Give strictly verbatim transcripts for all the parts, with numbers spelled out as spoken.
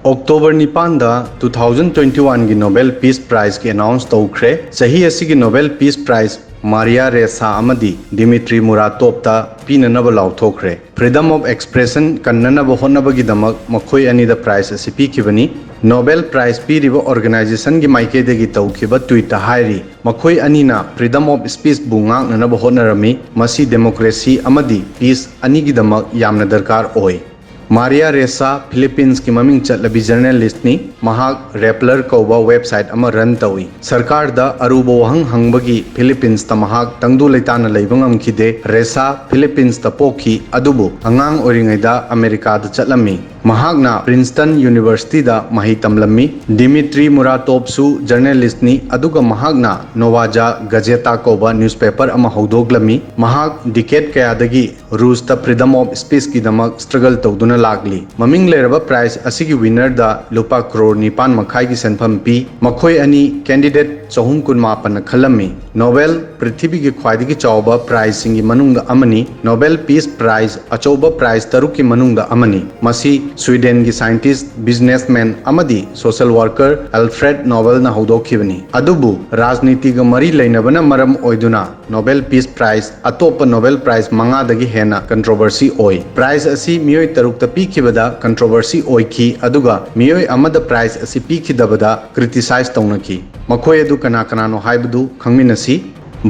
October ꯅꯤꯄꯥꯟꯗ two thousand twenty oneꯒꯤ Nobel Peace Prizeꯀꯤ ꯑꯦꯅꯥꯎꯟꯁ ꯇꯧꯈ꯭ꯔꯦ꯫ ꯆꯍꯤ ꯑꯁꯤꯒꯤ Nobel Peace Prize Maria Ressa ꯑꯃꯗꯤ ꯗꯤꯃꯤꯇ꯭ꯔꯤ ꯃꯨꯔꯥꯇꯣꯞꯇ ꯄꯤꯅꯅꯕ ꯂꯥꯎꯊꯣꯛꯈ꯭ꯔꯦ꯫ Freedom of expression ꯀꯟꯅꯅꯕ ꯍꯣꯠꯅꯕꯒꯤꯗꯃꯛ ꯃꯈꯣꯏ ꯑꯅꯤꯗ ꯄ꯭ꯔꯥꯏꯖ ꯑꯁꯤ ꯄꯤꯈꯤꯕꯅꯤ꯫ ꯅꯣꯕꯦꯜ ꯄ꯭ꯔꯥꯏꯖ ꯄꯤꯔꯤꯕ ꯑꯣꯔꯒꯅꯥꯏꯖꯦꯁꯟꯒꯤ ꯃꯥꯏꯀꯩꯗꯒꯤ ꯇꯧꯈꯤꯕ ꯇ꯭ꯋꯤꯠꯇ ꯍꯥꯏꯔꯤ, ꯃꯈꯣꯏ ꯑꯅꯤꯅ freedom of speechꯕꯨ ꯉꯥꯛꯅꯅꯕ ꯍꯣꯠꯅꯔꯝꯃꯤ꯫ ꯃꯁꯤ ꯗꯦꯃꯣꯀ꯭ꯔꯦꯁꯤ ꯑꯃꯗꯤ ꯄꯤꯁ ꯑꯅꯤꯒꯤꯗꯃꯛ ꯌꯥꯝꯅ ꯗꯔꯀꯥꯔ ꯑꯣꯏ꯫ ꯃꯥꯔꯤꯌꯥ ꯔꯦꯁꯥ ꯐꯤꯂꯤꯄꯤꯟꯁꯀꯤ ꯃꯃꯤꯡ ꯆꯠꯂꯕꯤ ꯖꯔꯅꯦꯂꯤꯁ꯭ꯠꯅꯤ꯫ ꯃꯍꯥꯛ ꯔꯦꯄꯂꯔ ꯀꯧꯕ ꯋꯦꯕꯁꯥꯏꯠ ꯑꯃ ꯔꯟ ꯇꯧꯏ꯫ ꯁꯔꯀꯥꯔꯗ ꯑꯔꯨꯕ ꯋꯥꯍꯪ ꯍꯪꯕꯒꯤ ꯐꯤꯂꯤꯄꯤꯟꯁꯇ ꯃꯍꯥꯛ ꯇꯪꯗꯨ ꯂꯩꯇꯥꯅ ꯂꯩꯕ ꯉꯝꯈꯤꯗꯦ꯫ ꯔꯦꯁꯥ ꯐꯤꯂꯤꯄꯤꯟꯁꯇ ꯄꯣꯛꯈꯤ, ꯑꯗꯨꯕꯨ ꯑꯉꯥꯡ ꯑꯣꯏꯔꯤꯉꯩꯗ ꯑꯃꯦꯔꯤꯀꯥꯗ ꯆꯠꯂꯝꯃꯤ꯫ ꯃꯍꯥꯛꯅ ꯄ꯭ꯔꯤꯟꯁꯇꯟ ꯌꯨꯅꯤꯚꯔꯁꯤꯇꯤꯗ ꯃꯍꯩ ꯇꯝꯂꯝꯃꯤ꯫ ꯗꯤꯃꯤꯇ꯭ꯔꯤ ꯃꯨꯔꯥꯇꯣꯞꯁꯨ ꯖꯔꯅꯦꯂꯤꯁ꯭ꯠꯅꯤ, ꯑꯗꯨꯒ ꯃꯍꯥꯛꯅ ꯅꯣꯋꯥꯖꯥ ꯒꯖꯦꯇꯥ ꯀꯧꯕ ꯅ꯭ꯌꯨꯁꯄꯦꯄꯔ ꯑꯃ ꯍꯧꯗꯣꯛꯂꯝꯃꯤ꯫ ꯃꯍꯥꯛ ꯗꯤꯀꯦꯗ ꯀꯌꯥꯗꯒꯤ ꯔꯨꯁꯇ freedom of speechꯀꯤꯗꯃꯛ ꯁ꯭ꯇ꯭ꯔꯒꯜ ꯇꯧꯗꯨꯅ ꯂꯥꯛꯂꯤ꯫ ꯃꯃꯤꯡ ꯂꯩꯔꯕ ꯄ꯭ꯔꯥꯏꯖ ꯑꯁꯤꯒꯤ ꯋꯤꯅꯔꯗ ꯂꯨꯄꯥ ꯀ꯭ꯔꯣꯔ ꯅꯤꯄꯥꯟ ꯃꯈꯥꯏꯒꯤ ꯁꯦꯟꯐꯝ ꯄꯤ꯫ ꯃꯈꯣꯏ ꯑꯅꯤ ꯀꯦꯟꯗꯤꯗꯦꯠ ꯆꯍꯨꯝ ꯀꯨꯟꯃꯥꯄꯟꯅ ꯈꯜꯂꯝꯃꯤ꯫ ꯅꯣꯕꯦꯜ ꯄ꯭ꯔꯤꯊꯤꯕꯤꯒꯤ ꯈ꯭ꯋꯥꯏꯗꯒꯤ ꯆꯥꯎꯕ ꯄ꯭ꯔꯥꯏꯖꯁꯤꯡꯒꯤ ꯃꯅꯨꯡꯗ ꯑꯃꯅꯤ꯫ ꯅꯣꯕꯦꯜ ꯄꯤꯁ ꯄ꯭ꯔꯥꯏꯖ ꯑꯆꯧꯕ ꯄ꯭ꯔꯥꯏꯖ ꯇꯔꯨꯛꯀꯤ ꯃꯅꯨꯡꯗ ꯑꯃꯅꯤ꯫ ꯃꯁꯤ ꯁ꯭ꯋꯤꯗꯦꯟꯒꯤ ꯁꯥꯏꯟꯇꯤꯁ꯭ꯠ, ꯕꯤꯖꯤꯅꯦꯁꯃꯦꯟ ꯑꯃꯗꯤ ꯁꯣꯁꯤꯌꯦꯜ ꯋꯥꯔꯀꯔ ꯑꯜꯐ꯭ꯔꯦꯗ ꯅꯣꯕꯦꯜꯅ ꯍꯧꯗꯣꯛꯈꯤꯕꯅꯤ꯫ ꯑꯗꯨꯕꯨ ꯔꯥꯖꯅꯤꯇꯤꯒ ꯃꯔꯤ ꯂꯩꯅꯕꯅ ꯃꯔꯝ ꯑꯣꯏꯗꯨꯅ ꯅꯣꯕꯦꯜ ꯄꯤꯁ ꯄ꯭ꯔꯥꯏꯖ ꯑꯇꯣꯞꯄ ꯅꯣꯕꯦꯜ ꯄ꯭ꯔꯥꯏꯖ ꯃꯉꯥꯗꯒꯤ ꯍꯦꯟꯅ ꯀꯟꯇ꯭ꯔꯣꯚꯔꯁꯤ ꯑꯣꯏ꯫ ꯄ꯭ꯔꯥꯏꯖ ꯑꯁꯤ ꯃꯤꯑꯣꯏ ꯇꯔꯨꯛꯇ ꯄꯤꯈꯤꯕꯗ ꯀꯟꯇ꯭ꯔꯣꯚꯔꯁꯤ ꯑꯣꯏꯈꯤ, ꯑꯗꯨꯒ ꯃꯤꯑꯣꯏ ꯑꯃꯗ ꯄ꯭ꯔꯥꯏꯖ ꯑꯁꯤ ꯄꯤꯈꯤꯗꯕꯗ ꯀ꯭ꯔꯤꯇꯤꯁꯥꯏꯖ ꯇꯧꯅꯈꯤ꯫ ꯃꯈꯣꯏ ꯑꯗꯨ ꯀꯅꯥ ꯀꯅꯥꯅꯣ ꯍꯥꯏꯕꯗꯨ ꯈꯪꯃꯤꯟꯅꯁꯤ꯫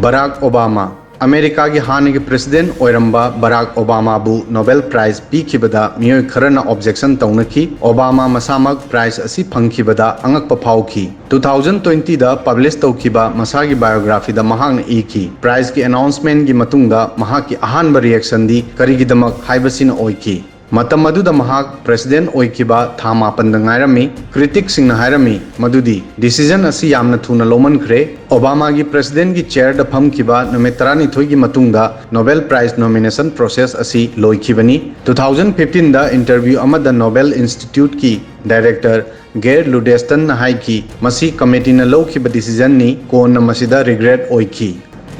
ꯕꯔꯥꯛ ꯑꯣꯕꯥꯃꯥ꯫ ꯑꯃꯦꯔꯤꯀꯥꯒꯤ ꯍꯥꯟꯅꯒꯤ ꯄ꯭ꯔꯦꯁꯤꯗꯦꯟꯠ ꯑꯣꯏꯔꯝꯕ ꯕꯔꯥꯛ ꯑꯣꯕꯥꯃꯥꯕꯨ ꯅꯣꯕꯦꯜ ꯄ꯭ꯔꯥꯏꯖ ꯄꯤꯈꯤꯕꯗ ꯃꯤꯑꯣꯏ ꯈꯔꯅ ꯑꯣꯕꯖꯦꯛꯁꯟ ꯇꯧꯅꯈꯤ꯫ ꯑꯣꯕꯥꯃꯥ ꯃꯁꯥꯃꯛ ꯄ꯭ꯔꯥꯏꯖ ꯑꯁꯤ ꯐꯪꯈꯤꯕꯗ ꯑꯉꯛꯄ ꯐꯥꯎꯈꯤ꯫ Two thousand twentyꯗ ꯄꯕ꯭ꯂꯤꯁ ꯇꯧꯈꯤꯕ ꯃꯁꯥꯒꯤ ꯕꯥꯏꯑꯣꯒ꯭ꯔꯥꯐꯤꯗ ꯃꯍꯥꯛꯅ ꯏꯈꯤ, ꯄ꯭ꯔꯥꯏꯖꯀꯤ ꯑꯦꯅꯥꯎꯟꯁꯃꯦꯟꯠꯒꯤ ꯃꯇꯨꯡꯗ ꯃꯍꯥꯛꯀꯤ ꯑꯍꯥꯟꯕ ꯔꯤꯑꯦꯛꯁꯟꯗꯤ ꯀꯔꯤꯒꯤꯗꯃꯛ ꯍꯥꯏꯕꯁꯤꯅ ꯑꯣꯏꯈꯤ꯫ ꯃꯇꯝ ꯑꯗꯨꯗ ꯃꯍꯥꯛ ꯄ꯭ꯔꯦꯁꯤꯗꯦꯟꯠ ꯑꯣꯏꯈꯤꯕ ꯊꯥ ꯃꯥꯄꯟꯗ ꯉꯥꯏꯔꯝꯃꯤ꯫ ꯀ꯭ꯔꯤꯇꯤꯛꯁꯤꯡꯅ ꯍꯥꯏꯔꯝꯃꯤ ꯃꯗꯨꯗꯤ ꯗꯤꯁꯤꯖꯟ ꯑꯁꯤ ꯌꯥꯝꯅ ꯊꯨꯅ ꯂꯧꯃꯟꯈ꯭ꯔꯦ꯫ ꯑꯣꯕꯥꯃꯥꯒꯤ ꯄ꯭ꯔꯦꯁꯤꯗꯦꯟꯠꯒꯤ ꯆꯦꯌꯔꯗ ꯐꯝꯈꯤꯕ ꯅꯨꯃꯤꯠ ꯇꯔꯥꯅꯤꯊꯣꯏꯒꯤ ꯃꯇꯨꯡꯗ ꯅꯣꯕꯦꯜ ꯄ꯭ꯔꯥꯏꯖ ꯅꯣꯃꯤꯅꯦꯁꯟ ꯄ꯭ꯔꯣꯁꯦꯁ ꯑꯁꯤ ꯂꯣꯏꯈꯤꯕꯅꯤ꯫ Two thousand fifteenꯗ ꯏꯟꯇꯔꯚ꯭ꯌꯨ ꯑꯃꯗ ꯅꯣꯕꯦꯜ ꯏꯟꯁꯇꯤꯇ꯭ꯌꯨꯠꯀꯤ ꯗꯥꯏꯔꯦꯛꯇꯔ ꯒꯦꯔ ꯂꯨꯗꯦꯁꯇꯟꯅ ꯍꯥꯏꯈꯤ, "ꯃꯁꯤ ꯀꯃꯤꯇꯤꯅ ꯂꯧꯈꯤꯕ ꯗꯤꯁꯤꯖꯟꯅꯤ, ꯀꯣꯟꯅ ꯃꯁꯤꯗ ꯔꯤꯒ꯭ꯔꯦꯠ ꯑꯣꯏꯈꯤ"꯫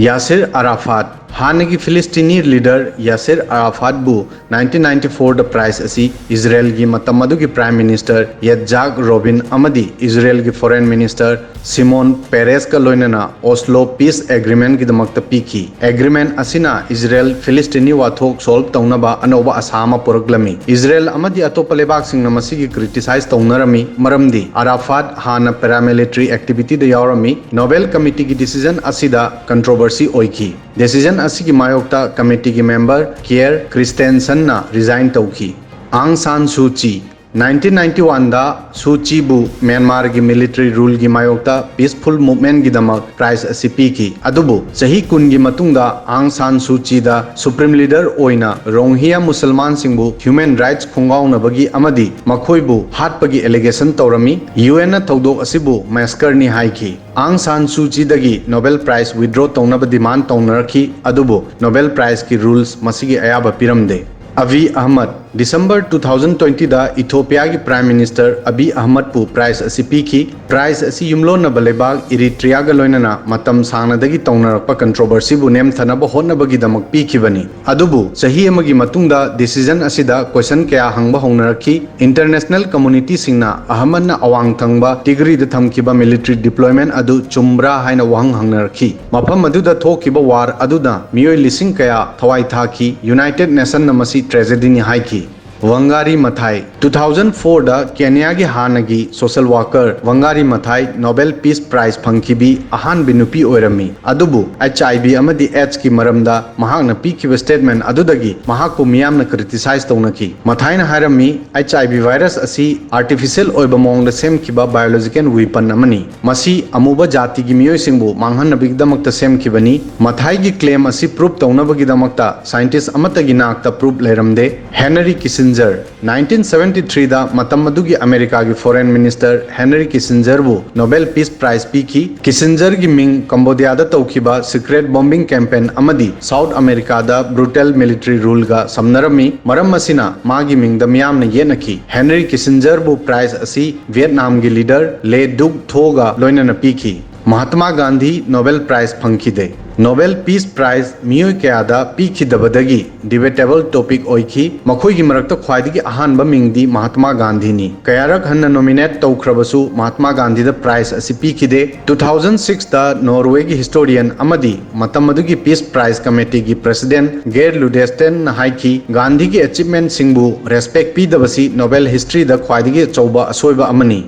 ꯌꯥꯁꯤꯔ ꯑꯔꯥꯐꯥꯠ꯫ ꯍꯥꯟꯅꯒꯤ ꯐꯤꯂꯤꯁꯇꯤꯅꯤ ꯂꯤꯗꯔ ꯌꯥꯁꯤꯔ ꯑꯔꯥꯐꯥꯠꯕꯨ ꯅꯥꯏꯟꯇꯤꯟ ꯅꯥꯏꯟꯇꯤ ꯐꯣꯔꯗ ꯄ꯭ꯔꯥꯏꯖ ꯑꯁꯤ ꯏꯖꯔꯦꯜꯒꯤ ꯃꯇꯝ ꯑꯗꯨꯒꯤ ꯄ꯭ꯔꯥꯏꯝ ꯃꯤꯅꯤꯁꯇꯔ ꯌꯠꯖꯥꯛ ꯔꯣꯕꯤꯟ ꯑꯃꯗꯤ ꯏꯖꯔꯦꯜꯒꯤ ꯐꯣꯔꯦꯟ ꯃꯤꯅꯤꯁꯇꯔ ꯁꯤꯃꯣꯟ ꯄꯦꯔꯦꯁꯀ ꯂꯣꯏꯅꯅ ꯑꯣꯁꯂꯣ ꯄꯤꯁ ꯑꯦꯒ꯭ꯔꯤꯃꯦꯟꯒꯤꯗꯃꯛꯇ ꯄꯤꯈꯤ꯫ ꯑꯦꯒ꯭ꯔꯤꯃꯦꯟ ꯑꯁꯤꯅ ꯏꯖꯔꯦꯜ ꯐꯤꯂꯤꯁꯇꯤꯅꯤ ꯋꯥꯊꯣꯛ ꯁꯣꯜꯕ ꯇꯧꯅꯕ ꯑꯅꯧꯕ ꯑꯁꯥ ꯑꯃ ꯄꯨꯔꯛꯂꯝꯃꯤ꯫ ꯏꯖꯔꯦꯜ ꯑꯃꯗꯤ ꯑꯇꯣꯞꯄ ꯂꯩꯕꯥꯛꯁꯤꯡꯅ ꯃꯁꯤꯒꯤ ꯀ꯭ꯔꯤꯇꯤꯁꯥꯏꯖ ꯇꯧꯅꯔꯝꯃꯤ, ꯃꯔꯝꯗꯤ ꯑꯔꯥꯐꯥꯠ ꯍꯥꯟꯅ ꯄꯦꯔꯥꯃꯤꯂꯤꯇꯔꯤ ꯑꯦꯛꯇꯤꯚꯤꯇꯤꯗ ꯌꯥꯎꯔꯝꯃꯤ꯫ ꯅꯣꯕꯦꯜ ꯀꯃꯤꯇꯤꯒꯤ ꯗꯤꯁꯤꯖꯟ ꯑꯁꯤꯗ ꯀꯟꯇ꯭ꯔꯣꯚꯔꯁꯤ ꯑꯣꯏꯈꯤ꯫ ꯗꯤꯁꯤꯖꯟ ꯑꯁꯤꯒꯤ ꯃꯥꯌꯣꯛꯇ ꯀꯃꯤꯇꯤꯒꯤ ꯃꯦꯝꯕꯔ ꯀꯤꯌꯔ ꯀ꯭ꯔꯤꯁꯇꯦꯟꯁꯟꯅ ꯔꯤꯖꯥꯏꯟ ꯇꯧꯈꯤ꯫ ꯑꯥꯡ ꯁꯥꯟ ꯁꯨ ꯆꯤ, ꯅꯥꯏꯟꯇꯤꯟ ꯅꯥꯏꯟꯇꯤ ꯋꯥꯟꯗ ꯁꯨ ꯆꯤꯕꯨ ꯃ꯭ꯌꯥꯟꯃꯥꯔꯒꯤ ꯃꯤꯂꯤꯇꯔꯤ ꯔꯨꯜꯒꯤ ꯃꯥꯌꯣꯛꯇ ꯄꯤꯁꯐꯨꯜ ꯃꯨꯚꯃꯦꯟꯒꯤꯗꯃꯛ ꯄ꯭ꯔꯥꯏꯖ ꯑꯁꯤ ꯄꯤꯈꯤ꯫ ꯑꯗꯨꯕꯨ ꯆꯍꯤ ꯀꯨꯟꯒꯤ ꯃꯇꯨꯡꯗ ꯑꯥꯡ ꯁꯥꯟ ꯁꯨ ꯆꯤꯗ ꯁꯨꯄ꯭ꯔꯤꯝ ꯂꯤꯗꯔ ꯑꯣꯏꯅ ꯔꯣꯡꯍꯤꯌꯥ ꯃꯨꯁꯜꯃꯥꯟꯁꯤꯡꯕꯨ ꯍ꯭ꯌꯨꯃꯦꯟ ꯔꯥꯏꯠꯁ ꯈꯣꯡꯒꯥꯎꯅꯕꯒꯤ ꯑꯃꯗꯤ ꯃꯈꯣꯏꯕꯨ ꯍꯥꯠꯄꯒꯤ ꯑꯦꯂꯤꯒꯦꯁꯟ ꯇꯧꯔꯝꯃꯤ꯫ ꯌꯨ ꯑꯦꯟꯅ ꯊꯧꯗꯣꯛ ꯑꯁꯤꯕꯨ ꯃꯦꯁꯀꯔꯅꯤ ꯍꯥꯏꯈꯤ꯫ ꯑꯥꯡ ꯁꯥꯟ ꯁꯨ ꯆꯤꯗꯒꯤ ꯅꯣꯕꯦꯜ ꯄ꯭ꯔꯥꯏꯖ ꯋꯤꯗ꯭ꯔꯣ ꯇꯧꯅꯕ ꯗꯤꯃꯥꯟ ꯇꯧꯅꯔꯛꯈꯤ, ꯑꯗꯨꯕꯨ ꯅꯣꯕꯦꯜ ꯄ꯭ꯔꯥꯏꯖꯀꯤ ꯔꯨꯜꯁ ꯃꯁꯤꯒꯤ ꯑꯌꯥꯕ ꯄꯤꯔꯝꯗꯦ꯫ Abiy Ahmed, December two thousand ꯇ꯭ꯋꯦꯟꯇꯤꯗ ꯏꯊꯣꯄꯤꯌꯥꯒꯤ ꯄ꯭ꯔꯥꯏꯝ ꯃꯤꯅꯤꯁꯇꯔ ꯑꯕꯤ ꯑꯍꯃꯗꯄꯨ ꯄ꯭ꯔꯥꯏꯖ ꯑꯁꯤ ꯄꯤꯈꯤ꯫ ꯄ꯭ꯔꯥꯏꯖ ꯑꯁꯤ ꯌꯨꯝꯂꯣꯟꯅꯕ ꯂꯩꯕꯥꯛ ꯏꯔꯤꯇ꯭ꯔꯤꯌꯥꯒ ꯂꯣꯏꯅꯅ ꯃꯇꯝ ꯁꯥꯡꯅꯗꯒꯤ ꯇꯧꯅꯔꯛꯄ ꯀꯟꯇ꯭ꯔꯣꯚꯔꯁꯤꯕꯨ ꯅꯦꯝꯊꯅꯕ ꯍꯣꯠꯅꯕꯒꯤꯗꯃꯛ ꯄꯤꯈꯤꯕꯅꯤ꯫ ꯑꯗꯨꯕꯨ ꯆꯍꯤ ꯑꯃꯒꯤ ꯃꯇꯨꯡꯗ ꯗꯤꯁꯤꯖꯟ ꯑꯁꯤꯗ ꯀꯣꯏꯁꯟ ꯀꯌꯥ ꯍꯪꯕ ꯍꯧꯅꯔꯛꯈꯤ꯫ ꯏꯟꯇꯔꯅꯦꯁꯅꯦꯜ ꯀꯝꯃꯨꯅꯤꯇꯤꯁꯤꯡꯅ ꯑꯍꯃꯗꯅ ꯑꯋꯥꯡ ꯊꯪꯕ ꯇꯤꯒ꯭ꯔꯤꯗ ꯊꯝꯈꯤꯕ ꯃꯤꯂꯤꯇꯔꯤ ꯗꯤꯄ꯭ꯂꯣꯏꯃꯦꯟ ꯑꯗꯨ ꯆꯨꯝꯕ꯭ꯔꯥ ꯍꯥꯏꯅ ꯋꯥꯍꯪ ꯍꯪꯅꯔꯛꯈꯤ꯫ ꯃꯐꯝ ꯑꯗꯨꯗ ꯊꯣꯛꯈꯤꯕ ꯋꯥꯔ ꯑꯗꯨꯅ ꯃꯤꯑꯣꯏ ꯂꯤꯁꯤꯡ ꯀꯌꯥ ꯊꯋꯥꯏ ꯊꯥꯈꯤ꯫ ꯌꯨꯅꯥꯏꯇꯦꯗ ꯅꯦꯁꯟꯅ ꯃꯁꯤ ꯇ꯭ꯔꯦꯖꯦꯗꯤꯅꯤ ꯍꯥꯏꯈꯤ꯫ ꯋꯪꯒꯥꯔꯤ ꯃꯊꯥꯏ, ꯇꯨ ꯊꯥꯎꯖꯟ ꯐꯣꯔꯗ ꯀꯦꯅꯤꯌꯥꯒꯤ ꯍꯥꯟꯅꯒꯤ ꯁꯣꯁꯦꯜ ꯋꯥꯀꯔ ꯋꯪꯒꯥꯔꯤ ꯃꯊꯥꯏ ꯅꯣꯕꯦꯜ ꯄꯤꯁ ꯄ꯭ꯔꯥꯏꯖ ꯐꯪꯈꯤꯕꯤ ꯑꯍꯥꯟꯕ ꯅꯨꯄꯤ ꯑꯣꯏꯔꯝꯃꯤ꯫ ꯑꯗꯨꯕꯨ ꯑꯩꯆ ꯑꯥꯏ ꯚꯤ ꯑꯃꯗꯤ ꯑꯦꯗꯁꯀꯤ ꯃꯔꯝꯗ ꯃꯍꯥꯛꯅ ꯄꯤꯈꯤꯕ ꯁ꯭ꯇꯦꯠꯃꯦꯟ ꯑꯗꯨꯗꯒꯤ ꯃꯍꯥꯛꯄꯨ ꯃꯤꯌꯥꯝꯅ ꯀ꯭ꯔꯤꯇꯤꯁꯥꯏꯖ ꯇꯧꯅꯈꯤ꯫ ꯃꯊꯥꯏꯅ ꯍꯥꯏꯔꯝꯃꯤ, "ꯑꯩꯆ ꯑꯥꯏ ꯚꯤ ꯚꯥꯏꯔꯁ ꯑꯁꯤ ꯑꯥꯔꯇꯤꯐꯤꯁꯤꯌꯦꯜ ꯑꯣꯏꯕ ꯃꯑꯣꯡꯗ ꯁꯦꯝꯈꯤꯕ ꯕꯥꯏꯑꯣꯂꯣꯖꯤꯀꯦꯜ ꯋꯤꯄꯟ ꯑꯃꯅꯤ꯫ ꯃꯁꯤ ꯑꯃꯨꯕ ꯖꯥꯇꯤꯒꯤ ꯃꯤꯑꯣꯏꯁꯤꯡꯕꯨ ꯃꯥꯡꯍꯟꯅꯕꯒꯤꯗꯃꯛꯇ ꯁꯦꯝꯈꯤꯕꯅꯤ꯫" ꯃꯊꯥꯏꯒꯤ ꯀ꯭ꯂꯦꯝ ꯑꯁꯤ ꯄ꯭ꯔꯨꯞ ꯇꯧꯅꯕꯒꯤꯗꯃꯛꯇ ꯁꯥꯏꯟꯇꯤꯁ ꯑꯃꯠꯇꯒꯤ ꯅꯥꯛꯇ ꯄ꯭ꯔꯨꯞ ꯂꯩꯔꯝꯗꯦ꯫ Henry Kissinger, nineteen seventy three ꯃꯇꯝ ꯑꯗꯨꯒꯤ ꯑꯃꯦꯔꯤꯀꯥꯒꯤ ꯐꯣꯔꯦꯟ ꯃꯤꯅꯤꯁꯇꯔ ꯍꯦꯅꯔꯤ ꯀꯤꯁꯤꯟꯖꯔꯕꯨ ꯅꯣꯕꯦꯜ ꯄꯤꯁ ꯄ꯭ꯔꯥꯏꯖ ꯄꯤꯈꯤ꯫ ꯀꯤꯁꯤꯟꯖꯔꯒꯤ ꯃꯤꯡ ꯀꯝꯕꯣꯗꯤꯌꯥꯗ ꯇꯧꯈꯤꯕ ꯁꯤꯀ꯭ꯔꯦꯠ ꯕꯣꯝꯕꯤꯡ ꯀꯦꯝꯄꯦꯟ ꯑꯃꯗꯤ ꯁꯥꯎꯠ ꯑꯃꯦꯔꯤꯀꯥꯗ ꯕ꯭ꯔꯨꯇꯦꯜ ꯃꯤꯂꯤꯇꯔꯤ ꯔꯨꯜꯒ ꯁꯝꯅꯔꯝꯃꯤ꯫ ꯃꯔꯝ ꯑꯁꯤꯅ ꯃꯥꯒꯤ ꯃꯤꯡꯗ ꯃꯤꯌꯥꯝꯅ ꯌꯦꯠꯅꯈꯤ꯫ ꯍꯦꯅꯔꯤ ꯀꯤꯁꯤꯟꯖꯔꯕꯨ ꯄ꯭ꯔꯥꯏꯖ ꯑꯁꯤ ꯚꯤꯌꯦꯠꯅꯥꯝꯒꯤ ꯂꯤꯗꯔ ꯂꯦ ꯗꯨꯛ ꯊꯣꯒ ꯂꯣꯏꯅꯅ ꯄꯤꯈꯤ꯫ ꯃꯍꯥꯇꯃꯥ ꯒꯥꯟꯙꯤ ꯅꯣꯕꯦꯜ ꯄ꯭ꯔꯥꯏꯖ ꯐꯪꯈꯤꯗꯦ꯫ ꯅꯣꯕꯦꯜ ꯄꯤꯁ ꯄ꯭ꯔꯥꯏꯖ ꯃꯤꯑꯣꯏ ꯀꯌꯥꯗ ꯄꯤꯈꯤꯗꯕꯗꯒꯤ ꯗꯤꯕꯦꯇꯦꯕꯜ ꯇꯣꯄꯤꯛ ꯑꯣꯏꯈꯤ꯫ ꯃꯈꯣꯏꯒꯤ ꯃꯔꯛꯇ ꯈ꯭ꯋꯥꯏꯗꯒꯤ ꯑꯍꯥꯟꯕ ꯃꯤꯡꯗꯤ ꯃꯍꯥꯇꯃꯥ ꯒꯥꯟꯙꯤꯅꯤ꯫ ꯀꯌꯥꯔꯛ ꯍꯟꯅ ꯅꯣꯃꯤꯅꯦꯠ ꯇꯧꯈ꯭ꯔꯕꯁꯨ ꯃꯍꯥꯇꯃꯥ ꯒꯥꯟꯙꯤꯗ ꯄ꯭ꯔꯥꯏꯖ ꯑꯁꯤ ꯄꯤꯈꯤꯗꯦ꯫ ꯇꯨ ꯊꯥꯎꯖꯟ ꯁꯤꯛꯁꯇ ꯅꯣꯔꯋꯦꯒꯤ ꯍꯤꯁꯇꯣꯔꯤꯌꯟ ꯑꯃꯗꯤ ꯃꯇꯝ ꯑꯗꯨꯒꯤ ꯄꯤꯁ ꯄ꯭ꯔꯥꯏꯖ ꯀꯃꯤꯇꯤꯒꯤ ꯄ꯭ꯔꯦꯁꯤꯗꯦꯟꯠ ꯒꯦꯔ ꯂꯨꯗꯦꯁꯇꯦꯟꯅ ꯍꯥꯏꯈꯤ, ꯒꯥꯟꯙꯤꯒꯤ ꯑꯦꯆꯤꯞꯃꯦꯟꯠꯁꯤꯡꯕꯨ ꯔꯦꯁꯄꯦꯛ ꯄꯤꯗꯕꯁꯤ ꯅꯣꯕꯦꯜ ꯍꯤꯁꯇ꯭ꯔꯤꯗ ꯈ꯭ꯋꯥꯏꯗꯒꯤ ꯑꯆꯧꯕ ꯑꯁꯣꯏꯕ ꯑꯃꯅꯤ꯫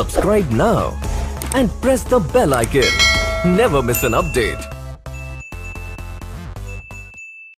Subscribe now and press the bell icon. Never miss an update.